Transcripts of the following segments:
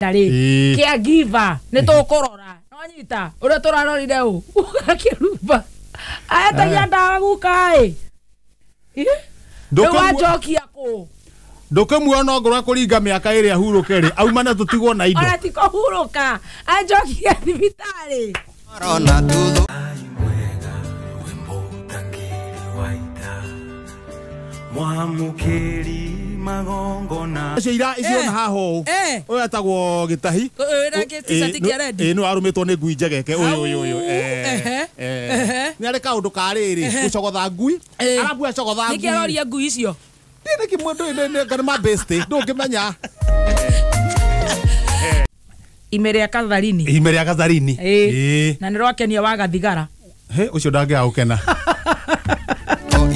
Rĩ Ĩĩ. caregiver nĩ tũkũrora nonyita ũrĩa tũrarorire ũ gakĩrumba aetagia ndawa guka ĩ rĩu wanjokia kũ? Ndũkĩmuona ongorwo akũringa mĩaka ĩrĩa ahurũke rĩ, aumane tũtigwo na indo. Ona ti kũhurũka, anjokia thibitarĩ. Rona tuthu Mwamũkĩri magongona. Icio ira icio na haha ũũ. Eh. Ũyũ etagwo gĩtahi. Ũyũ wĩna t-shirt kĩa red? Ĩĩ, nĩ warũmĩtwo nĩ ngui njegeke ũyũ ũyũ ũyũ. Au, ehe, ehe. Nĩ arĩ kaũndũ ka rĩrĩ gũcogotha ngui. Eh. Arabu acogotha ngui. Nĩkĩ aroria ngui icio? Nĩ kĩmwe ndũĩ nĩ ma best ndũngĩmenya. Ime rĩa Katharini. Ime rĩa Katharini. Ĩĩ. Ĩĩ. Na nĩ rwakenia wagathigara. He ũcio ndangĩaga gũkena.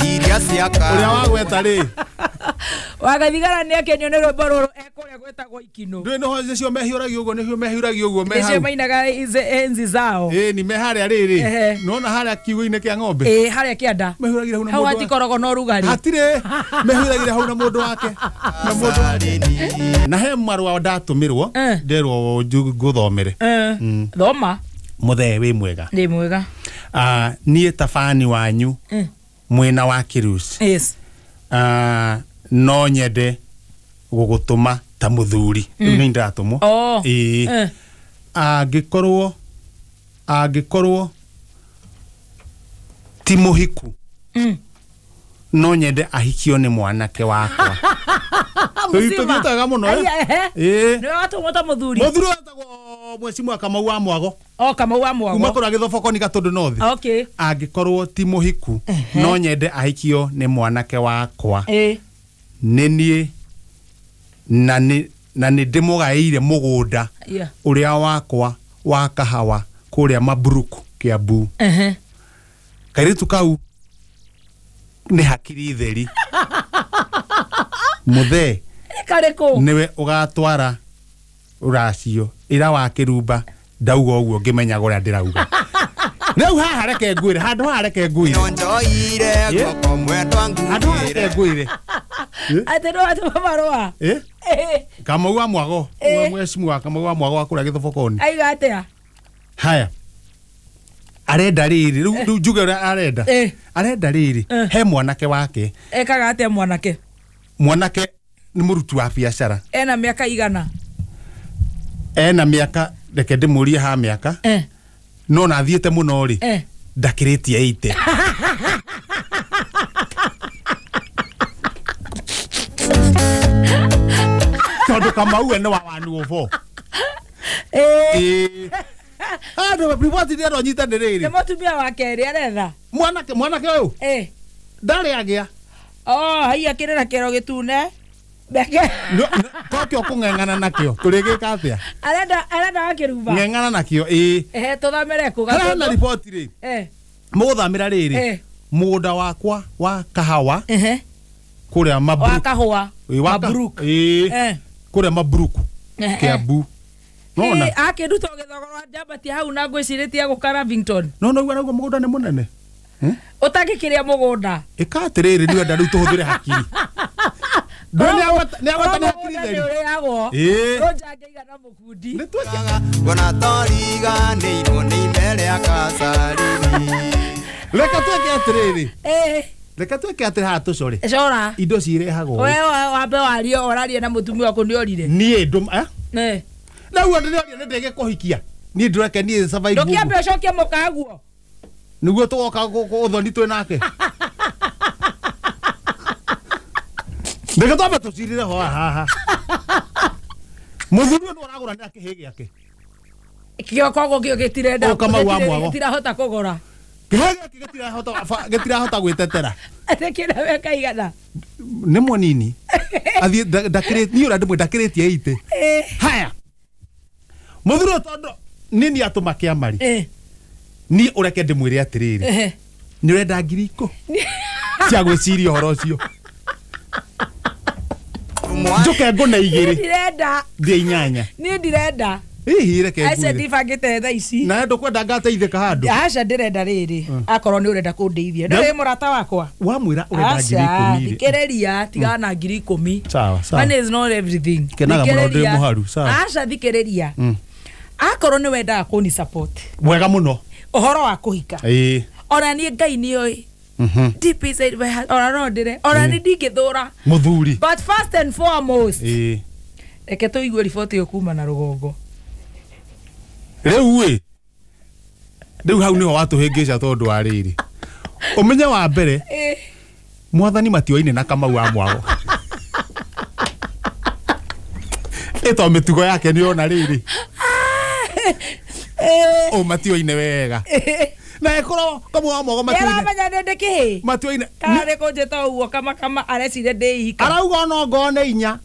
Iria ciaka Ũrĩa wagweta rĩ. Wagathigara nĩ akenio nĩ rwĩmbo rũrũ ekũrĩa gwĩtagwo ikinũ. Ndũĩ nĩho nĩcio mehiũragia ũguo, nĩcio mehiũragia ũguo me Nĩcio hau. mainaga enzi zao. Ĩĩ ni me harĩa rĩrĩ. Ehe. Nĩwona harĩa kiugũ-inĩ kĩa ng'ombe. Ĩĩ, harĩa kĩanda. Mehiũragĩra hau na Hau mũndũ. hatikoragwo na ũrugarĩ. Hatirĩ. Mehiũragĩra hau na mũndũ wake. Na mũndũ wake. Na he marũa ndatũmĩrwo Eh. nderwo ngũthomere. Eh, thoma. Mũthee wĩ mwega. Ndĩ mwega. Ah, niĩ ta bani wanyu mwena wa Kĩruci. Yes. Ah, no nyende gũgũtũma ta mũthuri. Rĩu nĩ ndĩratũmwo. Oh. Ĩĩ. Eh. Angĩkorwo ti mũhiku no nyende ahikio nĩ mwanake wakwa. Mũcima. Tũthiĩte wega mũno, eh? Aya, ehe. Ĩĩ. Nĩwe watũmwo ta mũthuri. Mũthuri ũyũ etagwo Mwecimu Kamau wa Mwago. O Kamau wa Mwago. Kuma kũrĩa Gĩthobokoni Gatũndũ North. Okay. Angĩkorwo ti mũhiku no nyende ahikio nĩ mwanake wakwa. Ĩĩ. Nĩ niĩ na nĩ ndĩmũgaĩire mũgũnda Yeah. ũrĩa wakwa wa kahawa kũrĩa Mabruk Kiambu. Ehe. Kairĩtu kau nĩ hakiri theri. Mũthee Nĩ karĩkũ? nĩwe ũgatwara rũracio ĩra wa kĩrumba ndauga ũguo ngĩmenyaga ũrĩa ndĩrauga. Rĩu haha reke ngwĩre, handũ haha reke ngwĩre. Nonjoire guoko mwendwa Handũ haha reke nguire ngwĩre. Atĩ nĩ watũma marũa. Eh? Ĩĩ. Kamau wa Mwago, Eh. mwecimu Kamau wa Mwago wa kũrĩa Gĩthobokoni. Aiga atĩa? Haya. Arenda rĩrĩ, rĩu njuge ũrĩa arenda. Eh. Arenda rĩrĩ, Eh. he mwanake wake. Ekaga atĩa mwanake? Mwanake nĩ mũruti wa biacara. Ena mĩaka igana? Ena mĩaka, reke ndĩmũrie ha mĩaka. Eh. No na athiĩte mũno rĩ. Eh. Ndakĩrĩtie 80. Tondũ Kamau we nĩ wa 104. Ĩĩ. Ĩĩ. Andũ riboti ndĩrendwo nyite nĩ Nĩ rĩrĩ. mũtumia wa kerĩ aretha. Mwanake ũyũ Ĩĩ. ndarĩ agĩa. Oh, haiya kĩrĩ na kĩero gĩtune. Mbeke. Tokĩo kũng'eng'ana nakĩo tũrĩgĩka atĩa? Arenda wa kĩrumba. Ng'eng'ana nakĩo ĩĩ. Ehe, tũthamĩre kũ? Harĩa hena riboti rĩ. Eh. Mũgũthamĩra rĩrĩ. Eh. Mũgũnda wakwa wa kahawa Ehe. kũrĩa Wa Mabruk. kahũa. Ĩĩ, wa Mabruk. Ĩĩ. Eh. Kũrĩa Mabruk Ehe. Kiambu. Nona. Ĩ, akĩnduta ũgĩthogora njambatia hau na ngwĩcirĩtie gũka Lavington. No no naguo mũgũnda nĩ mũnene. Ũtangĩkĩrĩa mũgũnda. Ĩka atĩrĩrĩ nĩ rĩu tũhũthĩre hakiri. Ndũĩ nĩ agwata nĩ hakiri Mũgũnda theri. nĩ ũrĩagwo. Ĩĩ. Rũnjange na mũkundi. Nĩ tweke. Ngona toriganĩirwo nĩ ime rĩa Kacarini. Reke tweke atĩrĩrĩ. Ĩĩ. Reke tweke atĩrĩ haha tũcore. Cora. Indo cirehagwo. We wambe warie ũrarie na mũtumia waku nĩ orire. Niĩ ndũ eh? Eh. Rĩu ndĩroria nĩ ndĩgĩkũhikia. Niĩ ndũreke niĩ survive Ndũkĩambe ũguo. ũcokie mũkaguo. Nĩguo tũgoka ũthoni twĩ nake. Reke twambe tũcirire ho haha. Mũthuri ũyũ nĩ ũragũranĩra kĩhĩ gĩake. Kĩo koguo kĩo gĩtirenda. Ũyũ Kamau wa Mwago. Gĩtirahota kũgũra. Kĩhĩ gĩake gĩtirahota gwĩtetera. Atĩ kĩna mĩaka igana. Nĩ mũnini. Athiĩ ndakĩrĩ niĩ ũrĩa ndĩmwĩ ndakĩrĩtie 80. Ĩĩ. Haya. Mũthuri ũyũ tondũ nĩ niĩ atũma kĩamari. Ĩĩ. Niĩ ũreke ndĩmwĩre atĩrĩrĩ. Ehe. Nĩ ũrenda ngiri ikũ cia gwĩciria ũhoro ũcio. Njũke ngũne Niĩ igĩrĩ ndirenda. thiĩ inyanya. Niĩ ndirenda. Hihi reke Aca ngwĩre. ndibangĩte thaa ici. Na ndũkwenda ngateithĩka handũ. Aca ndĩrenda rĩrĩ akorwo nĩ ũrenda kũndeithia. Ndũrĩ mũrata wakwa. Wamwĩra ũrenda ngiri Aca ikũmi rĩ. thikĩrĩria tigana na 10,000. Sawa, sawa. Money is not everything. Kenaga mũno ndĩ Thikĩrĩria. mũharu, sawa. Aca thikĩrĩria. Akorwo nĩ wendaga kũni support Wega mũno. ũhoro wa kũhika. Ĩĩ. Ona niĩ Ngai nĩoĩ. Mhm. Deep inside my heart ona no ndĩre ona nĩ ndingĩthũra. Mũthuri. But first and foremost Ĩĩ. reke tũigue riboti ĩyo kuma na rũgongo. Rĩu ĩ. Rĩu hau nĩho watũhĩngĩca tondũ wa rĩrĩ. Ũmenye wa mbere Eh. mwathani matioine na Kamau wa Mwago. Ĩto mĩtugo yake nĩ ona rĩrĩ. Eh. Ũ matioine wega. Na ĩkorwo Kamau wa Mwago matioine. Nĩaramenya nĩ ndĩ kĩhĩ. Matioine. Kana nĩ kũnjĩta ũguo kama kama areciria ndĩ ihika. Arauga ona ngoo nĩ inya.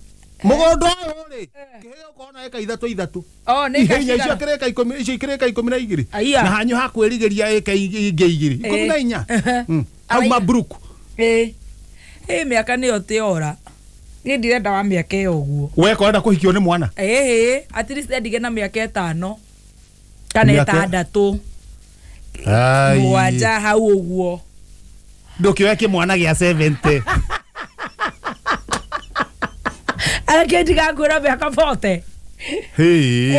Mũgũnda ũyũ rĩ, kĩheo ũkona ĩka ithatũ ithatũ. Oh, nĩ Ihe inya icio ĩka akĩrĩka ikũmi icio ikĩrĩka 12. Aiya. Na hanyu ha kwĩrigĩria ĩka ingĩ igĩrĩ. 14. Hau Araiga. maburuku. Ĩ. Ĩ mĩaka nĩyo tĩora. Niĩ ndirenda wa mĩaka ĩyo ũguo. Weka ũrenda kũhikio nĩ mwana. Ĩhĩ, at least endige na mĩaka ĩtano kana Mĩaka- ĩtandatũ Ai. mũgwanja hau ũguo. Ndũkĩoe kĩmwana gĩa 70. Areke ndigakwĩra mĩaka 40. Hĩ. Ĩ.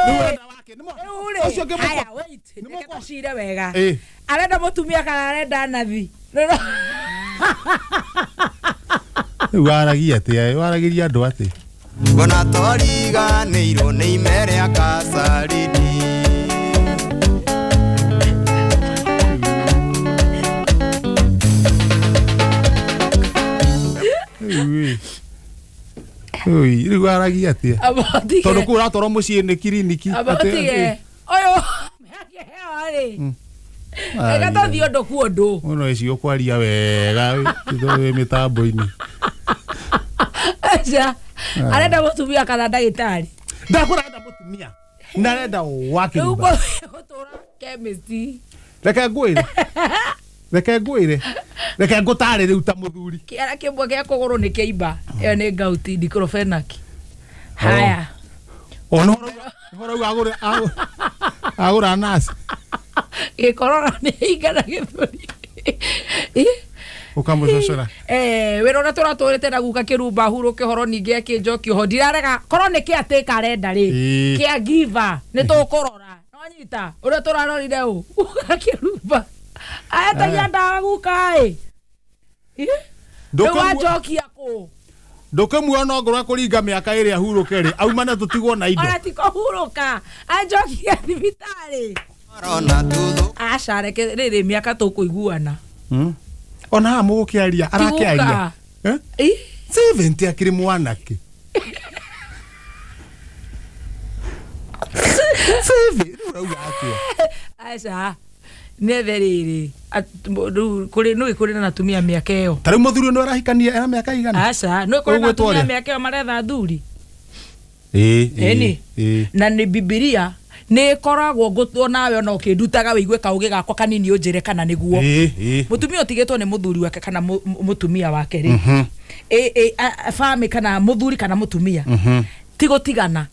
Rĩu ũrenda wake, nĩ mwa- Rĩu rĩ, Ũcio ũngĩ haya, mũkwa- wait, nĩ reke mũkwa- tũcire wega. Ĩ. Arenda mũtumia kana arenda nathi? Rĩu waragia atĩa? Waragĩria andũ atĩ? Mbona twariganĩirwo nĩ ime rĩa kacaridi. Rĩu ĩ. Ũi, rĩu waragia atĩa? Amba ũtige. Tondũ kũu ũratwarwo mũciĩ nĩ kiriniki. Amba Atĩ- ũtige. Ũyũ mĩaka ĩyo rĩ. Reke tũthiĩ ũndũ ku ũndũ. Mũno ici ũkwaria wega wĩ mĩtambo-inĩ. Aca, arenda mũtumia kana ndagĩtarĩ? Ndakwĩra arenda mũtumia na arenda wa Rĩu kĩrumba. gũtũra chemist. Reke ngwĩre. Reke ngwĩre. Reke ngũtare rĩu ta mũthuri. Kĩara kĩmwe gĩa kũgũrũ nĩ kĩimba. Ĩyo nĩ gauti diclofenac. Haya. Ona ũhoro rĩu agũra nasi. Gĩkorora nĩ ingana gĩthũri. Ũkamũcocora. Eh, wĩra ũrĩa tũratũrĩte na guka kĩrumba hurũke ũhoro ningĩ akĩnjokia ũho ndirarega korwo nĩ kĩa take arenda rĩ Ĩĩ. kĩa giver nĩ tũkũrora nonyita ũrĩa tũrarorire ũ guka kĩrumba aetagia ndawa guka ĩ Ĩ? Rĩu wanjokia kũ Ndũkĩmuona ongorwo akũringa mĩaka ĩrĩa ahurũke rĩ aumane tũtigwo na indo. ona ti kũhurũka anjokia thibitarĩ Korona tuthũ. aca reke rĩrĩ mĩaka tũkũiguana Ona haha mũgũkĩaria arakĩaria. guka. Eh? Ĩ? 70 akĩrĩ mwanake. 70 rĩu ũrauga atĩa? aca nethe rĩrĩ rĩu kũrĩ nĩ kũrĩ na atumia mĩaka ĩyo Ta rĩu mũthuri ũyũ nĩ arahikania ena mĩaka igana? aca nĩ kũrĩ na Ũgwĩtwo atumia ũrĩa? mĩaka ĩyo maretha athuri Ĩĩ, ĩni ĩĩ. na nĩ bibilia nĩ ĩkoragwo ngũtwo nawe ona ũkĩndutaga wĩigue kaũgĩ gakwa kanini ũnjĩre kana nĩguo Ĩĩ, ĩĩ. mũtumia ũtigĩtwo nĩ mũthuri wake kana mũtumia wake rĩ bamĩ kana mũthuri kana mũtumia ti gũtigana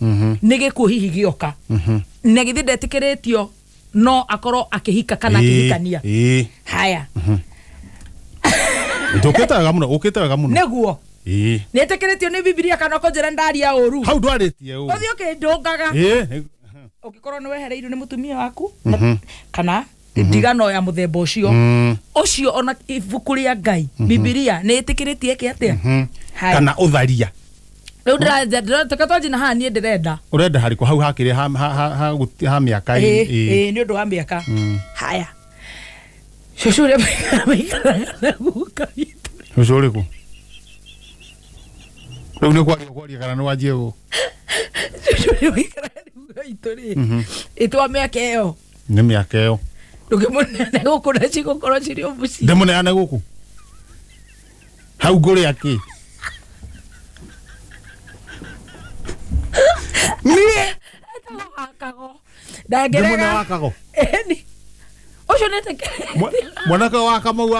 nĩ gĩkuũ hihi gĩoka na githĩ ndetĩkĩrĩtio no akorwo akĩhika kana akĩhikania Ĩĩ. haya Ndũkĩte wega mũno, ũkĩte wega mũno. nĩguo Ĩĩ. nĩ ĩtĩkĩrĩtio nĩ bibilia kana ũkũnjĩra ndaria ũru Hau ndwarĩtie ũũ. ũthiĩ ũkĩndũngaga Ĩĩ. ũngĩkorwo nĩ wehereirio nĩ mũtumia waku kana ndigano ya mũthemba ũcio ũcio ona ibuku rĩa ngai bibilia nĩ ĩtĩkĩrĩtie ĩke atĩa Haya. Kana ũtharia. rĩu ndĩrateka twanji na haha niĩ ndĩrenda Ũrenda harĩkũ hau hakĩrĩ ha ha ha ha ha mĩaka ĩĩ ĩĩ. ĩĩ, nĩ ũndũ wa mĩaka haya cũcũ ũrĩa maikaraga na guka witũ Ũcio ũrĩkũ? Rĩu nĩ kwaria kwaria kana nĩ wanjie gũ? cũcũ ũrĩa maikaraga na guka witũ rĩ ĩtwa mĩaka ĩyo Nĩ mĩaka ĩyo. ndũngĩmũneane gũkũ na cigũkorwo cirĩ o mũciĩ Ndĩmũneane gũkũ? Hau ngũrĩa kĩ? Niĩ Etagwo wakago ndĩmũne ndangĩrega wakago. ĩni ũcio nĩ Mwanake wa Kamau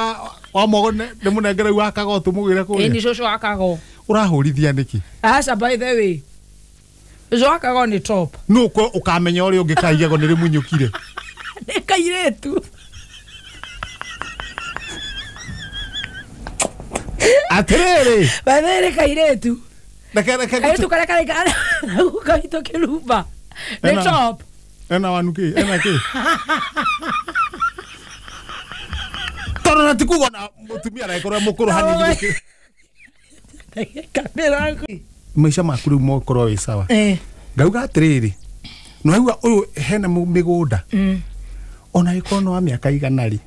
wa Mwogo ndĩmũnengere rĩu wakago tũmũgĩre ĩni kũrĩa. cũcũ wakago Ũrahũrithia nĩkĩ? aca by the way Ũcio wa kago nĩ top. Nũ ũkamenya ũrĩa ũngĩ ka igego nĩ rĩmunyũkire. Nĩ kairĩtu. Atĩrĩrĩ. Bathe nĩ kairĩtu. Reke reke Kairĩtu karĩa karaikara na guka witũ kĩrumba. Nĩ top. Ena wanu kĩ? Ena kĩ? Tondũ na ti kuga ona mũtumia aragĩkorwo e mũkũrũ hanini gũkĩra. Ndagĩka mĩrongo. Maica maku rĩu mokorwo wĩ sawa. Ngauga atĩrĩrĩ, nĩwaigua ũyũ hena mĩgũnda. Ona ĩkorwo nĩ wa mĩaka igana rĩ.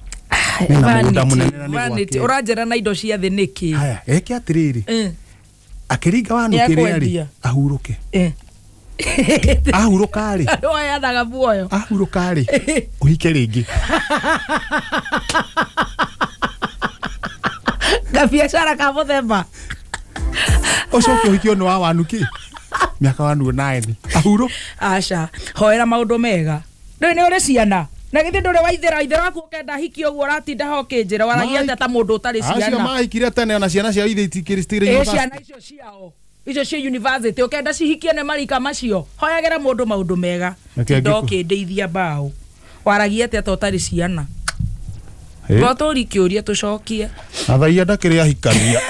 Nĩna mũgũnda mũnene na nĩ gwake. Ũranjĩra na indo cia thĩ nĩkĩ? Haya, eke atĩrĩrĩ. Akĩringa wanu kĩrĩa rĩ, ahurũke. Ahurũka rĩ. Oyanaga muoyo. Ahurũka rĩ, ũhike rĩngĩ. Gabiacara ka mũthemba. Ũcoke ũhikio nĩ wa wanu kĩ? Mĩaka wanu 9. Ahurũ. Aca, hoera maũndũ mega. Ndũĩ nĩ ũrĩ ciana. Na githĩ ndũrĩ waithĩra ithĩra waku ũkenda hiki ũguo ũratinda ho ũkĩnjĩra waragia atĩa ta mũndũ ũtarĩ ciana. Acio mahikire tene ona ciana ciao ithe itikĩrĩ citirĩ university. Ciana icio ciao. Icio cia university ũkenda cihikie nĩ marika macio. Hoyagĩra mũndũ maũndũ mega. Tinda ũkĩndeithia mbaũ. Waragia atĩa ta ũtarĩ ciana. Ngotũri kĩũria tũcokie. Athaia ndakĩrĩ ahikania.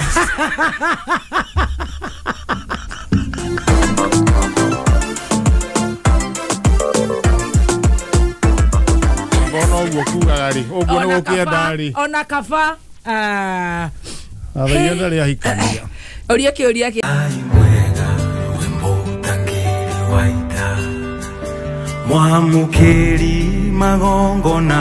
Mbona ũguo kugaga rĩ, ũguo nĩguo ũkĩenda rĩ. Ona kaba. Athaia ndarĩ ahikania. Ũria kĩũria kĩa. Mwamũkĩri magongona.